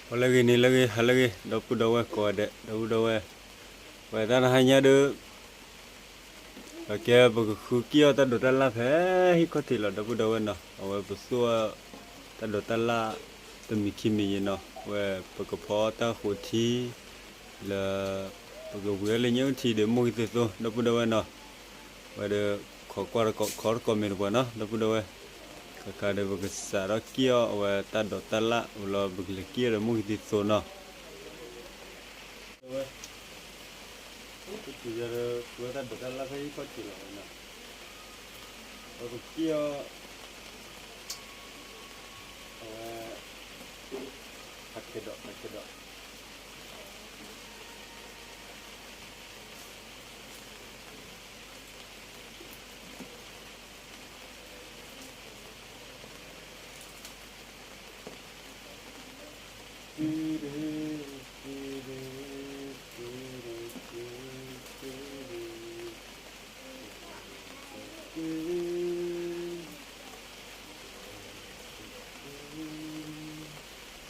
ဟါလၢအဂ့ၤ နံၤလၢအဂ့ၤ ဟါလၢအဂ့ၤ ဒီပုၢ်ဒီဝဲၢ်ကိးဂၤဒဲး ဒီပုၢ်ဒီဝဲၢ်, ဝဲတၢ်နဟါညါဒီး ပကဲပကဃုကံၣ်အီၣ်တၢ်ဒိးတၢ်လၣ်ဖဲဟံၣ်ခီၣ်ထံးလီၤ ဒီပုၢ်ဒီဝဲၢ်နီၤ, အဝဲပသူအီၣ်တၢ်ဒိးတၢ်လၣ် တမံၤခံမံၤယံၤနီၤ, ဝဲပကဖီတၢ်ဃိးထံ လၢ ပကဝံၤအီၤလၢညၣ်အုၣ်ထံဒီးမူၢ်ဂံၢ်သ့သိ ဒီပုၢ်ဒီဝဲၢ်နီၤ, ဝဲဒီး ခိးကွၢ်တကိး ခိးတကိးမ့ၢ်တပှၤနီၤ ဒီပုၢ်ဒီဝဲၢ်, ခဲခါဒီးပကစးထီၣ်ကံၣ်အီၣ်အဝဲတၢ်ဒိးတၢ်လၣ် ဝံၤလီၤပကလဲၤကံၣ်အီၣ်ဒီးမူၢ်ဂံၢ်သ့သိနီၤ ဝဲ တတုၤယၤဒီး ပဝဲတၢ်ဒိးတၢ်လၣ်ဖဲဟံၣ်ခီၣ်ထံးလီၤဝဲနီၤ, ပကကံ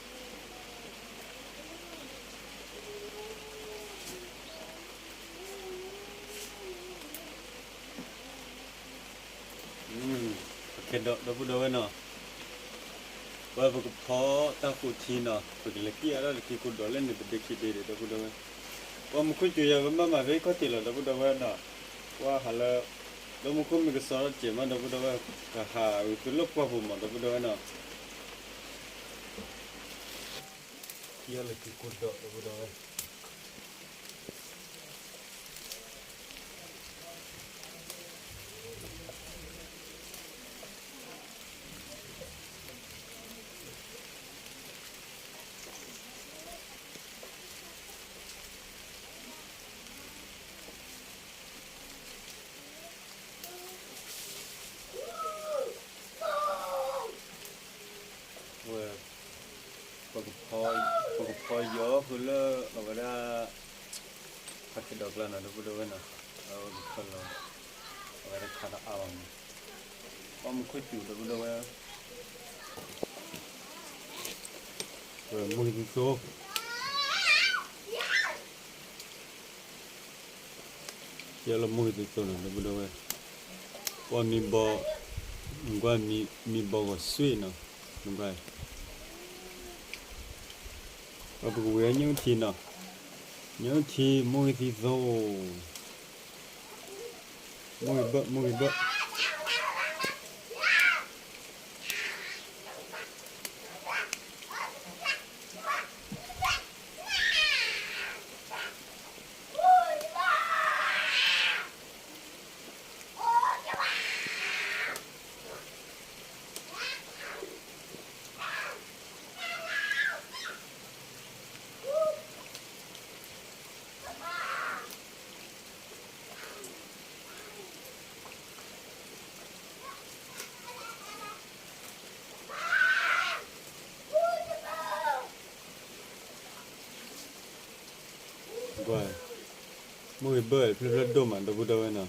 ၣ်အီၣ် အဝဲ ဖးခဲဒီး ဖးခဲဒီး ခဲဒီး ဒီပုၢ်ဒီဝဲၢ်နီၤ, ပှၤပကဖီတၢ်ဃိးထံနီၤ, ပကလဲၤကံၣ်အီၣ်တၢ်တက့ၤကိးဒီးလၢန့ၣ် ပဒ့ခံဒ့ဒီး ဒီပုၢ်ဒီဝဲၢ်, ပှၤမူခိၣ်စူၤယၤ ပဘၣ်မၤဖဲဟံၣ်ခီၣ်ထံးလီၤ ဒီပုၢ်ဒီဝဲၢ်နီၤ, ပှၤဟးလၢ ဒီမူခိၣ်မ့ၢ်ကစီဒီတစဲးမး ဒီပုၢ်ဒီဝဲၢ်, ကဟးဂုာ်သုလၢပှၢ်ပူၤမး ဒီပုၢ်ဒီဝဲၢ်နီၤ, ကံၣ်အီၣ်လၢက့ၤကိးဒီး ဒီပုၢ်ဒီဝဲၢ် ဝဲ ပကဖီ ပကဖီယီၤဃုာ်လၢအဝဲဒၣ် ဖးခဲဒီးကျါနီၤ ဒီပုၢ်ဒီဝဲၢ်နီၤ, အဝဲကဖီလီၤ အဝဲတခါဒီးအါဘၣ်မး, ပှၤမူခိၣ်စူၤ ဒီပုၢ်ဒီဝဲၢ်, ဝဲမူဂံၢ်သ့သိ ကဲလၢမူဂံၢ်သ့သိနီၤ ဒီပုၢ်ဒီဝဲၢ်, ပှၤမံဘီ, မကွၢ်မံဘီဂီၤဆှံနီၤ, မကွၢ်, ပကဝံၤအညၣ်အုၣ်ထံနီၤ, ညၣ်အုၣ်ထံ မူဂံၢ်သ့သိ, မူဂံၢ်ဘၢၣ် မူဂံၢ်ဘၢၣ်. ကွၢ်, မူဂံၢ်ဘၢၣ် ဖျၢၣ်ဖျၢၣ်ဒိၣ်မး ဒီပုၢ်ဒီဝဲၢ်နီၤ.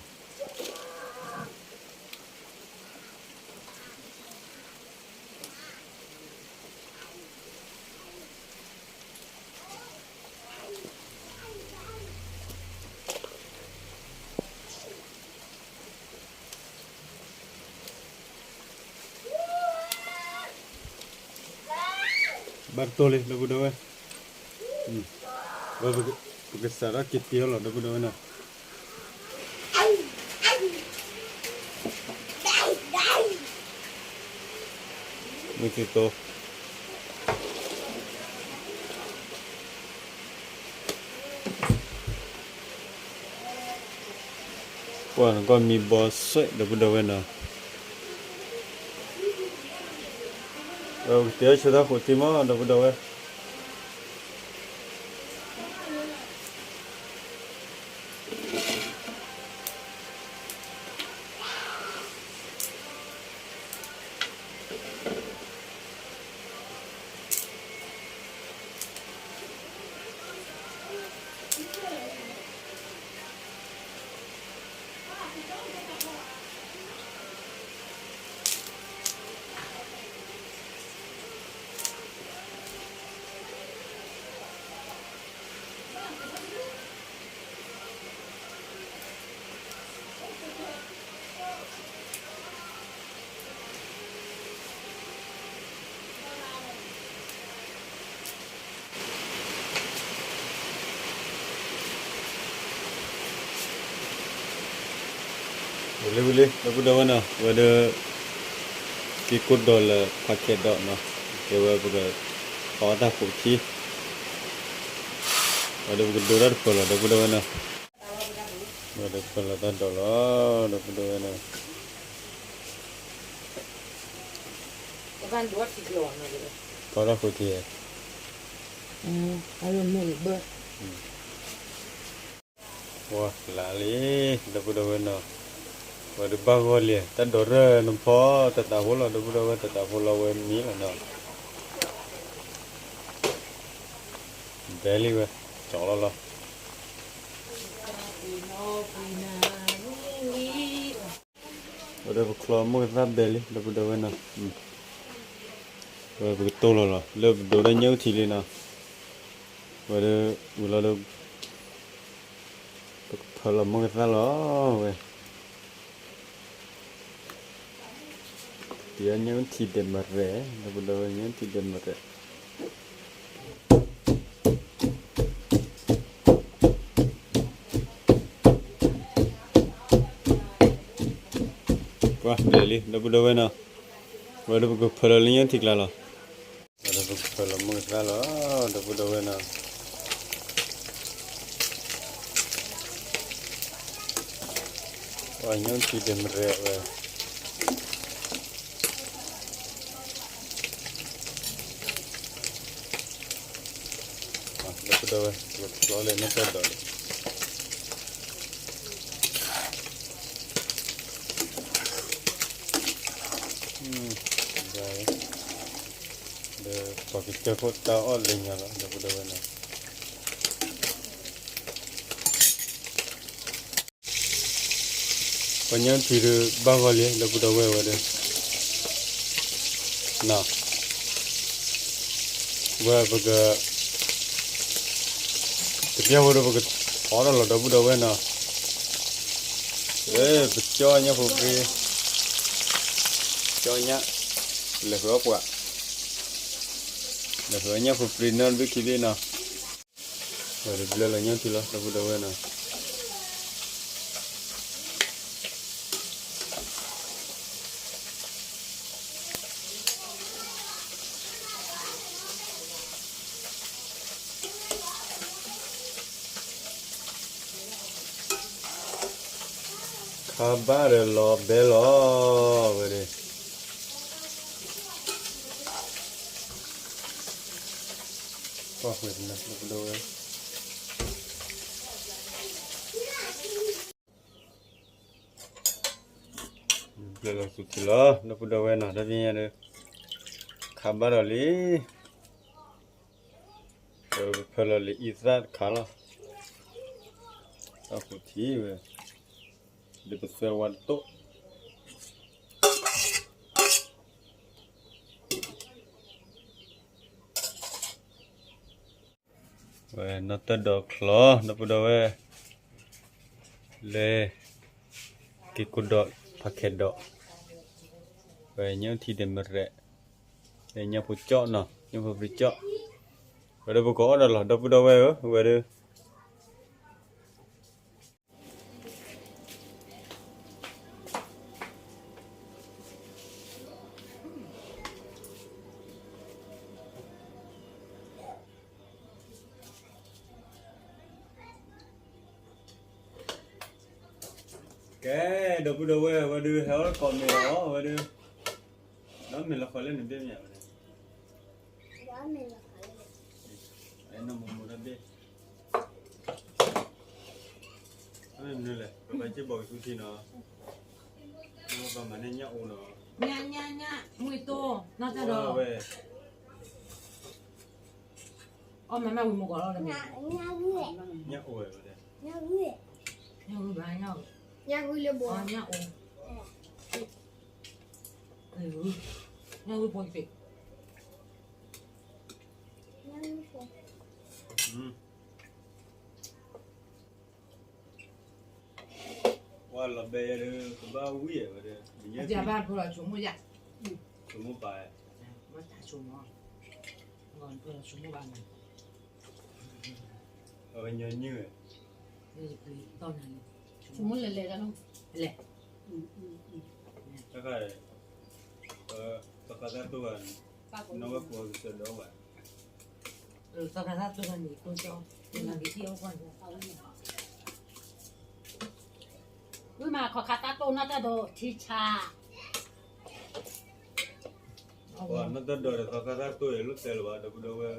ဘၣ်တတိၢ်လံ ဒီပုၢ်ဒီဝဲၢ်, ဝဲ ပကစးထီၣ်က့ၤတ့အီၤလီၤ ဒီပုၢ်ဒီဝဲၢ်နီၤ. မူဂံၢ်သ့သိ, ကွၢ်နကွၢ်မံဘီဆွဲး ဒီပုၢ်ဒီဝဲၢ်နီၤ. ပကတ့အီၤဆိတၢ်ဃိးထံမး ဒီပုၢ်ဒီဝဲၢ်. ပ ဝံၤလံဝံၤလံ ဒီပုၢ်ဒီဝဲၢ်နီၤ, ဝဲဒၣ် က့ၤကိးဒီးလၢဖးခဲဒီးနီၤ, ကဲဝဲပက ဖီတၢ်ခိၣ်ထံ, ဝဲဒၣ်ပကဒိတၢ်တပၢၢ်လီၤ ဒီပုၢ်ဒီဝဲၢ်နီၤ, ဝဲဒၣ်ပၢၢ်လီၤတၢ်ဒီးလီၤ ဒီပုၢ်ဒီဝဲၢ်နီၤ, ဖီတၢ်ခိၣ်ထံ ပှၤလၢလံ ဒီပုၢ်ဒီဝဲၢ်နီၤ, ဝဲဒၣ်ဘၣ်ဂီၢ်လံ တၢ်ဒိးရၢၢ်နဖီ တၢ်သးဖိလီၤ ဒီပုၢ်ဒီဝဲၢ် တၢ်သးဖိလီၤဝဲမံလီၤနီၤ, ဘဲလံဝဲ ကၠီလီၤလီၤ ဝဲဒၣ်ပချီမိၢ်ကသၣ်ဘဲလံ ဒီပုၢ်ဒီဝဲၢ်နီၤ, ဝဲပကတိၢ်လီၤလီၤ လၢပဒိးတၢ်ညၣ်အုၣ်ထံလံနီၤ, ဝဲဒၣ်ဝံၤလီၤဒီး ပကဖၢလီၤမိၢ်ကသၣ်လီၤဝဲ, ပညၣ်အုၣ်ထံဒဲးမရဲၣ် ဒီပုၢ်ဒီဝဲၢ် ညၣ်အုၣ်ထံဒဲးမရဲၣ် ပှၤဘဲလံ ဒီပုၢ်ဒီဝဲၢ်နီၤ, ဝဲဒၣ်ပကဖၢလီၤလၢညၣ်အုၣ်ထံကျါလီၤ, ဝဲဒၣ်ပကဖၢလီၤမိၢ်ကသၣ်လီၤ ဒီပုၢ်ဒီဝဲၢ်နီၤ, ပညၣ်အုၣ်ထံဒဲးမရဲၣ်ဝဲ ဒီပုၢ်ဒီဝဲၢ် ပကဖျီလၢနတၢ်ဒိးလံ, ဒီးပှၤကစၢၢ်ခိၣ်တၢ်အီၣ်လၢညါလီၤ ဒီပုၢ်ဒီဝဲၢ်နီၤ, ပညၣ်အုၣ်ထံဒုးဘၣ်ဂီၢ်လံ ဒီပုၢ်ဒီဝဲၢ်ဝဲဒၣ် နီၤ, ဝဲပက တပျၢ်ဖိဒီးပကထီထီၣ်လီၤ ဒီပုၢ်ဒီဝဲၢ်နီၤ, လၢပကၠီညၣ်ဖိပြံ, ကၠီညၣ်, လဲၤဃုအီၣ်ပှၤ, လဲၤဃုအီၣ်ညၣ်ဖိပြံနီတဘ့ၣ်ခံဘ့ၣ်နီၤ, ဝဲဒၣ်ဘျၢလီၤညၣ်အုၣ်ထံလီၤ ဒီပုၢ်ဒီဝဲၢ်နီၤ. ခါဘၣ်ဒီးလီၤဘဲလီၤ ဝဲဒၣ်, ပှၤဃုာ်သ့ၣ်နီၤ ဒီပုၢ်ဒီဝဲၢ် ဘျၢလီၤသူၣ်ထံလီၤ ဒီပုၢ်ဒီဝဲၢ်နီၤ တၢ်ဖဲညါဒီး ခါဘၣ်ဒီးလံ, ပဖၢလီၤလံအံသၣ်တခါလီၤ, တၢ်ဃုထံဝဲ, ဒီးပသွဲဝါတတိၢ် ဝဲနီၣ်တၢ်ဒိးချီ ဒီပုၢ်ဒီဝဲၢ်, လၢ က့ၤကိးဒီးဖးခဲဒီး, ဝဲညၣ်အုၣ်ထံဒဲးမရဲး, လၢညၣ်ဖိကၠီၣ်နီၤ ညၣ်ဖိပြံကၠီၣ်, ဝဲဒၣ်ပကအီၣ်ဒီးလီၤ ဒီပုၢ်ဒီဝဲၢ်ဧၢ ဝဲဒၣ် ကဲ ဒီပုၢ်ဒီဝဲၢ် ဝဲဒၣ်ဟဲအီၣ်ကိးမ့ၤလီၤ ဝဲဒၣ်, ဒီးမ့ၢ်လီၤဃီလၢနဘ့ၣ်မ့ၢ်ဝဲဒၣ်, အဲ နမိၢ်မိၢ်တဘ့ၣ်, မနုၤလဲၣ် ပဘၣ်စ့ၢ်ဘီၣ်ကဆူထံနီၤ, ပမၤန့ၢ်ညၣ်အိၣ်နီၤ, ညၣ်ညၣ်ညၣ် မွှံတိၢ် နီၢ်တၢ်ဒီး ဝဲ အီၣ်မၤမၤဝံၤမုၢ်ကီးလီၤ, ညၣ်အိၣ်ဝဲ, ညၣ်ဂုၢ်ဘၣ် ညၣ်ဂုၢ်, ညၣ်အိၣ်, ညၣ်ဂုၢ်ဖိတဘ့ၣ်, ပှၤလီၤဘဲယဲဒၣ် ကဘၣ်ဝံၣ်ဝဲဒၣ်, ယဘၣ်ဖိလီၤဆိကမိၣ်ယၤ, ဆိကမိၣ်ပာ်, ဘၣ်တၢ်ဆိကမိၣ်, ဆိကမိၣ်ဘၣ်မး, အဝဲညီနုၢ်ဝဲ, ဆိကမိၣ်လဲၤလဲၤ, လဲၤ တခါ, သီခါသၣ်တိၢ်ဂၤ, နီၢ်ဝဲကိးကစၢၢ်ဒီးဘၣ်, သီခါသၣ်တိၢ်ဂၤန့ၣ် တိၢ်ကၠီ, နကထံၣ်အီၣ်ကွၢ်န့ၣ်, ဝံၤမးခီခါသၣ်တိၢ်နီၢ်တၢ်ဒိးထံဆါ, နီၢ်တၢ်ဒိးဒီးသီခါသၣ်တိၢ်အံၤ လိၣ်တဲလၢၤဘၣ် ဒီပုၢ်ဒီဝဲၢ်,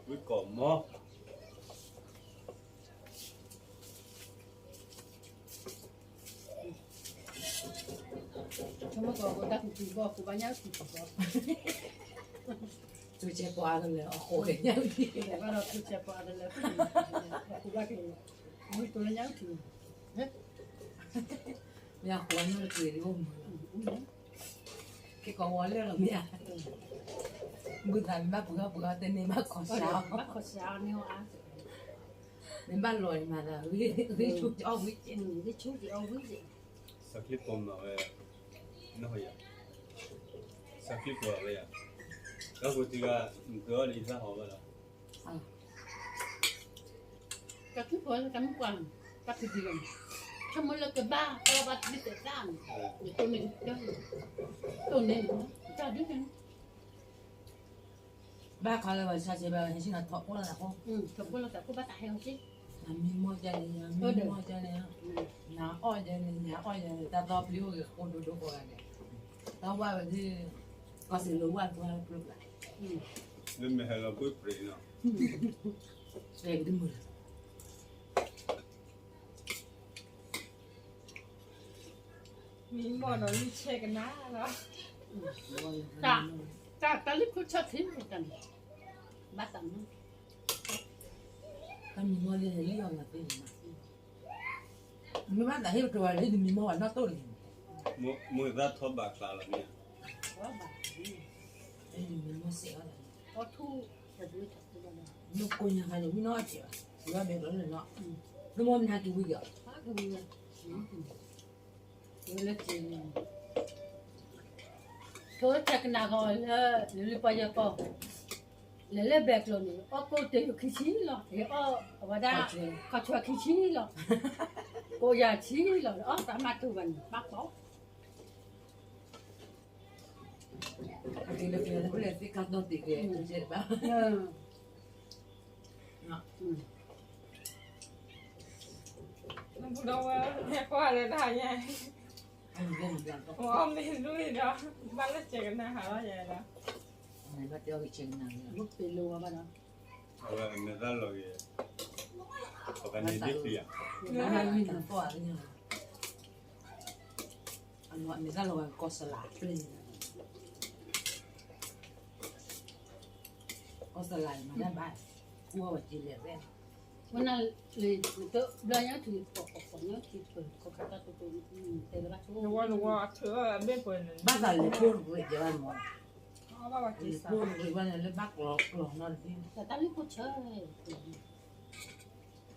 ဝံကိးမီ ဆိကမိၣ်ကီး တၢ်ကူကူဘီ ကူဘၣ်ညၣ်အုၣ်ထံကူဘီ, ထူဆဲးပှၤတလၢၤ အဃိညၣ်အုၣ်ထံ, ဘၣ်ဒီးထူဆဲးပှၤတလၢၤ ကူဘၣ်က့ၤ, မ့ၢ်တိလၢညၣ်အုၣ်ထံ, မ့ၢ်အဃိညၣ်တကွ့ၢ်ဒ်အိၣ်မူလီၤ, က့ၤကီးဝီလၢာ်လီၤမ့ၢ်ဧါ, ဘုသးမ့ၢ်ဘၣ်ပှ့ၤအီၣ်ပှ့ၤအီၣ် တန့ၢ်ဘၣ်ခီၣ်ဆါအီၤ, ဘၣ်ခီၣ်ဆါအီၤန့ၣ်အါ မ့ၢ်ဘၣ်လီၤအံၤမၤသး ဂံၢ်ဆူၣ်အီၣ်ဝံၣ်က့ၤ, ဂံၢ်ဆူၣ်အီၣ်ဝံၣ်က့ၤ, စးချံပိာ်မၤဝဲ, နဟီယၤ, စးချံပိာ်ဝဲယၤ, တၢ်ဃိတံၢ်ဂၤ, နသုအီၣ်ဒ်အံၤသၣ်ဟီဘၣ်လီၤ, တၢ်ခံဖိလၢတၢ်မုၣ်ကွၢ်, တၢ်ခံတံၢ်ဂၤ, ဆိကမိၣ်လၢကဘၣ် တၢ်ဘၣ်တဘ့ၣ်တဲသၣ်န့ၣ်, ယတိၢ်န့ၢ်, တိၢ်န့ၢ်, တၢ်ဒ်န့ၣ် ဘၣ်ခါလၢပှၤဆါဆဲးဘၣ်ဟဲဆ့ၣ်နီၤထီၣ်ကိၣ်လီၤသးခိၣ်, ထီၣ်ကိၣ်လီၤသးခိၣ်ဘၣ်သးဟဲအီၤစ့ၢ်, နမံမီၢ်ဒ်န့ၣ်, နမံမီၢ်ဒ်န့ၣ်, နအီၣ်ဒ်န့ၣ်, နအီၣ်ဒ်န့ၣ်, တၢ်သီပျံၤအိၣ်ဂ့ၤဃိဒိဒိကိးဂၤဒဲး, တၢ်ဝၢ်ဝဲဒ်, ကီၢ်စဲးလိာ်ဝၢ်ကွၢ်ပျိပျၢ်, လၢမဲာ်ဟဲလီၤဘှ့ၣ်ပြ့းနီၤ, ကမုာ် မံမီၢ်ဒီးမံဆဲးကနါလီၤ, တၢ်လံၣ်ခိၣ်ဆၢထံတၢ်န့ၣ်, ဘၣ်တၢ်မံ, တၢ်မံမီၢ်လၢဟဲလံအီၤလီၤသ့ၣ်န့ၣ်, မ့ၢ်ဘၣ်သးဟ့ၣ်ပတြၢၤဝဲလၢတမံမီၢ်ဘၣ်နီၢ်တိၢ်န့ၣ်, မိၢ်သၣ်ထီဘးကျါလီၤမ့ၢ်ဧါ, မံမီၢ်စဲးအီၤ, မ့ၢ်ကိးညါခါန့ၣ်ဝံၣ်နီၢ်အီၣ်စဲးဘၣ်, ဝံၣ်ဘဲကျီလၢနီၢ်, မ့ၢ်မိၢ်မနၤက့ၤဝံၤဒီး, ဝဲလၢက့ၤန့ၣ်, ထိတၢ်ကနၣ်ဃီလၢလံၤပှၤယဲၢ်ကီၢ်, လဲၤလၢဘဲကျိၤန့ၣ် အီၣ်ကိၣ်တယုၢ်ခံဆံလီၤ, အီၣ်အဝဲဒၣ်, ခီၣ်ဆွဲခံဆံလီၤ, ကိးယၤဆံလီၤ, အီၣ်သးမၤတူၢ်ဘၣ်န့ၣ် ဘၣ်ကီး အက့ၤလၢကျဲလၢပလဲၤသ့ၣ်ကၢ်တီၢ်တ့ၢ်ကဲ, တဘၣ်, နပူၤဒီးဝဲဟဲကွၢ်လၢတၢ်ညါ, အီၣ်မ့ၢ်ဒုးဒီး, ဘၣ်လၢစဲးကနါဟးလီၤယဲဒီး, ဘၣ်တဲအီၣ်က့ၤစဲးကနါ, မ့ၢ်ပ့ၤလိဝဲဘၣ်ဒီး, အဝဲအမဲာ်သၣ်လီၤက့ၤ, ပကန့ၣ်ဒ်ပျံၤဧါ, အမဲာ်သၣ်လီၤဝဲကီၢ်စလး, ကီၢ်စလးမၤတၢ်ဘၣ်, ကူအီၣ်ဝဲက့ၤလဲၤဝဲ, ဝဲနၤလံ, ဘျီညါထံၣ်, ပှၤညါထံၣ်ပၢၤခီခါတၢ်တိတိ, တဲလၢဘၣ်ဆိ, ဘၣ်သးလဲၤဖိတရံးတဲဘၣ်မး, လဲၤဖိတရံးဘၣ်န့ၣ်လၢဘၣ်ကျီၤကျီၤနီတဘ့ၣ်, တၢ်လံၣ်ခိၣ်ဆၢ, ပကွၢ်ဝဲဝံၤလံ, တၢ်လံၣ်ခိၣ်ဆၢဒိၣ်, ပှၤတရီတၢ်မၤတရီ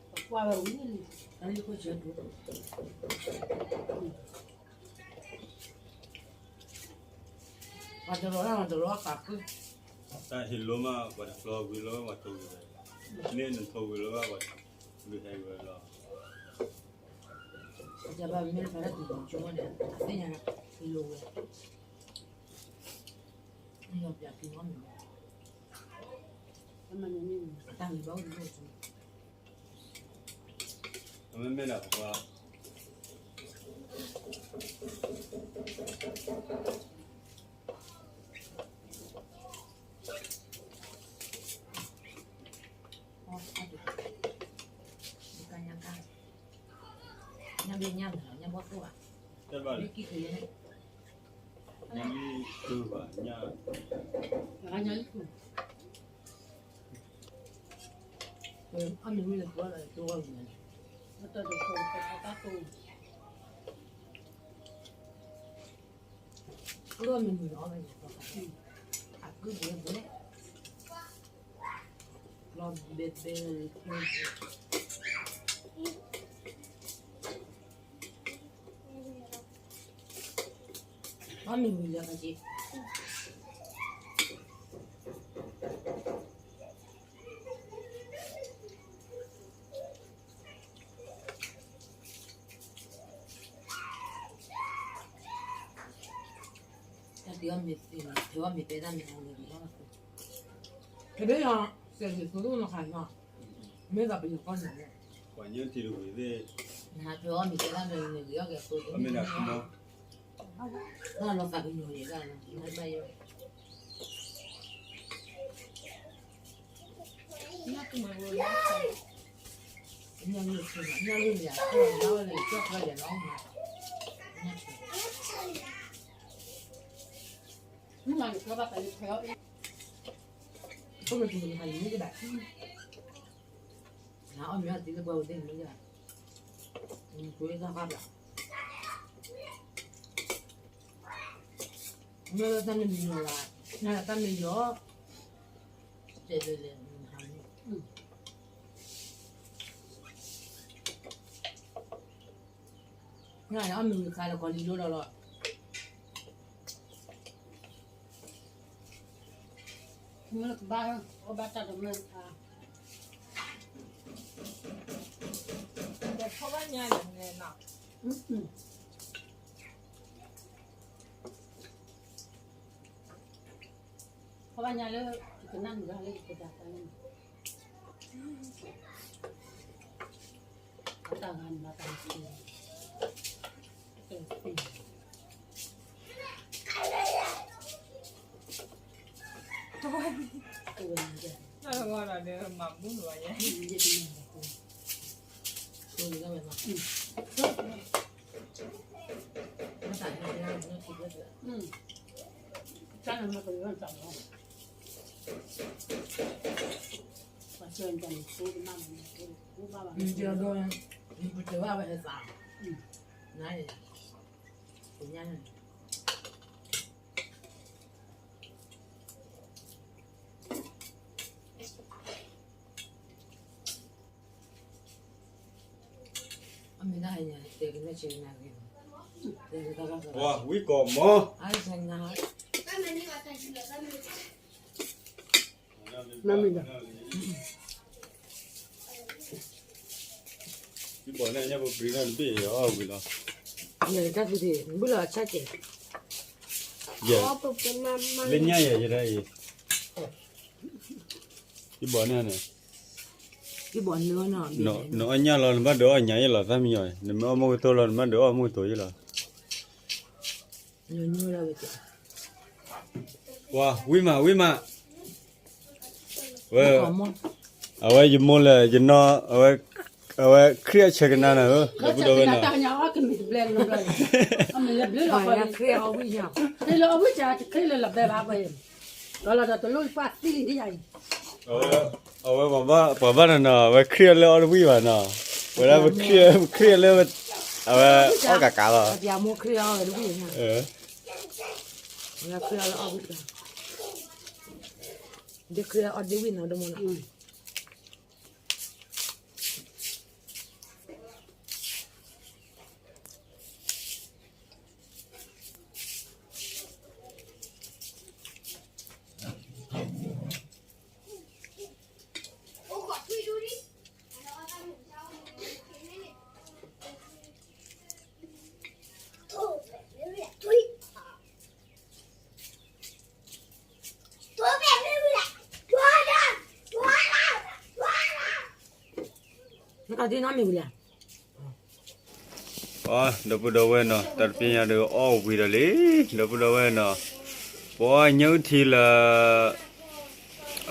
အကးဃု, တၢ်ဟ့ၣ်လိမး ပှၤတကျီၤဝံၤလၢပှၤထိၣ်ဂ့ၤဝဲ, မ့ၢ်နထိၣ်ဂ့ၤလၢဘၣ်ပှၤ, ဂ့ၤဟဲဂ့ၤဝဲလီၤ, အကဘၣ်မ့ၢ်လၢပှၤတၢ်တုၤလီၤကၠိန့ၣ် အသ့ၣ်ညါ, ဟ့ၣ်လိဝဲ, မ့ၢ်လီၤပျးက့ၤမ့ၢ်မ့ၢ်, အတၢ်ဂ့ၤဘၣ်အိၣ်တဘျီကၠိ မ့မ့ၢ်ဒၣ်ပှၤ, ညါဘ့ၣ်ညါမ့ၢ်လီၤ ညါဘီၣ်သိၣ်ဘၣ်, တဘၣ်လၢ, ညါလံ, ဘၣ်ညါ, ညါလံ, အမ့ၢ်ဝံၤလၢကျီလီၤ တိၢ်ဝဲဝံၤန့ၣ်, တၢ်တိၢ်, အလီၢ်မ့ၢ်မုာ်လီၤ, အကုၢ်ဘှဲဘှဲ, လီၤဘဲဘဲ, အမ့ၢ်မုာ်လီၤကက့ၤ. ဖဲအီၣ်မ့ၤတဲတၢ်မ့ၢ်အီၤန့ၣ် ဖဲဒၣ်ယီၤ စဲးဂ့ၤသိးတအိၣ်နီတခါနီၤ, မ့ၢ်သးပယီၤကီၢ်န့ၣ်, ပှၤညၣ်ထံတဝံၤသ့ၣ်, နဟးဖဲအီၣ်မ့ၤတဲတၢ်မ့ၢ်န့ၣ် ဂ့ၤအီၣ်ဂ့ၤအသိးသ့ၣ်, တၢ်လီၤသးကညီၤယဲဒၣ်လီၤ, ဘၣ်ယဲ ညၣ်ဂ့ၢ်ဆူညၣ်ဂ့ၢ်ယၤ, ညၣ်ဂ့ၢ်လၢကၠီၣ်ဖျီယၤလီၤ, မ့ၢ်လီၤနကဘၣ်သးလၢဖဲအီၣ်အ့ၣ်, အိၣ်မ့ၢ်တမ့ၢ်နဟးလံမ့ၢ်ကဘၣ်, နအီၣ်မ့ၤအီၣ်တ့လၢပှၤဝဲသ့ၣ်မ့ၢ်ယၤ, နကိးလၢတၢ်ဃၣ်ဘၣ် မ့ၢ်လၢတၢ်မ့ၢ်မံၤလီၤ, နတၢ်မ့ၢ်ယီၤ, တဲလဲၤလဲၤ, နအီၣ်မ့ၤဝံၤခါလၢကီးလံလိၣ်လီၤလီၤ, မ့ၢ်လၢကဘၣ်အီၣ်ဘၣ်တၢ်တမ့ၢ်အခါ, ဖီၣ်ဘၣ်ညါလၢ ယကနၣ်နဂၤလၢယကဒၣ်တၢ်လၢ အတၢ်ဂၤန့ၣ်မၤတၢ်လၢ တဝဲန့ၣ်, တဝဲန့ၣ်, မၤဘူၣ်လီၤယဲ, တၢ်န့ၣ်မၤကလီၤတၢ်လီၤ, ပှၤဆၢန့ၣ်တၢ်န့ၣ် ဖိကမၣ်မၤန့ၣ် ဖိဘၣ်ဘၣ်, ပတဲဘၣ်ဝဲအသး, နၤ, ပညါန့ၣ် ဝံကီၢ်မီၢ်, မ့ၢ်ဒီး, ယဘီၣ်န့ၣ်ညၣ်ပပျံၤန့ၣ်တဘ့ၣ်အီၣ်ဝံၤလီၤ, တၢ်သူတ့ၢ် ဘုလီၤဆၣ်ကဲး, လၢညၣ်ယဲယဲဒၣ်အံၤ, ယဘီၣ်န့ၣ်န့ၣ်, နအီၣ်ညၣ်လီၤ နဘၣ်ဒုးအီၣ်ညၣ်ယဲလီၤ သၣ်မံယီၤ, နမ့ၢ်အီၣ်မုၢ်ကတိၤလီၤ နဘၣ်ဒုးအီၣ်မုၢ်ကတိၤယဲလီၤ, ဝံၤမး ဝံၤမး, ဝဲ, အဝဲယမိၢ်လဲၣ် ယနီၢ်, အဝဲခရံာ်အဆၢကနါနၤဧၢ, ဒီပုၢ်ဒီဝဲၢ်နီၤ, ခရံာ်အီၣ်ဝံၣ်ယၤ, ခရံာ်လၢအီၣ်ဝံၣ်ယၤတခရံာ်လၢလီၤဘဲဘၣ်ဝဲ, ဒီးလီၤဒီးတလိၣ်ပှၢ်သံလံယၤအံၤ, အဝဲပှၤဘၣ်နီၤနီၤ အဝဲခရံာ်လၢအီၣ်တဝံၣ်ဘၣ်နီၤ, ဝဲဒၣ်ပခရံာ်, ပခရံာ်လၢ, အဝဲအီၣ်ကးကးလီၤ, ခရံာ်အီၣ်ဝံၣ်, ခရံာ်အီၣ်ဒ့ဝံၣ်နီၤ ဒမနီၤ နကဒုးနီတမံၤဝံၤလဲၣ်, ဒီပုၢ်ဒီဝဲၢ်နီၤ တၢ်တပျဲညါဒီးအီၣ်ဝံၤဒီးလံ, ဒီပုၢ်ဒီဝဲၢ်နီၤ, ပှၤအီၣ်ညၣ်အုၣ်ထံလၢ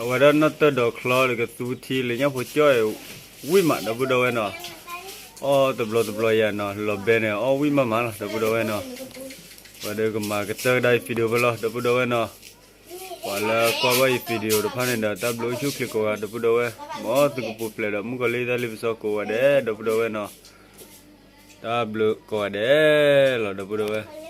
အဝဲဒၣ်နီၣ်တၢၢ်ဒီးချီဒီးကသူထံလၢညၣ်ဖိကၠီၣ်အံၤ ဝံၣ်မး ဒီပုၢ်ဒီဝဲၢ်နီၤ, အီၣ်တဘျီတဘျီယၤနီၤ လီၤဘဲန့ၣ် အီၣ်ဝံၣ်မးမးလီၤ ဒီပုၢ်ဒီဝဲၢ်နီၤ, ဝဲဒီးကမၤကတၢၢ်ကဒါအံၤ video ဖဲလီၤ ဒီပုၢ်ဒီဝဲၢ်နီၤ, ပှၤလၢကွၢ်ဘၣ်အံၤ video တဖၣ်န့ၣ်ဒီး တၢ်ဘျုးအိၣ်ဆူၣ်ချ့ကိးဂၤ ဒီပုၢ်ဒီဝဲၢ်, မ်သုကပူၤဖျဲးဒီးမုၣ်ကီၤလံၢ်တၢ်လ့ပစီကိးဂၤဒဲး ဒီပုၢ်ဒီဝဲၢ်နီၤ, တၢ်ဘျုးကိးဂၤဒဲးလီၤ ဒီပုၢ်ဒီဝဲၢ်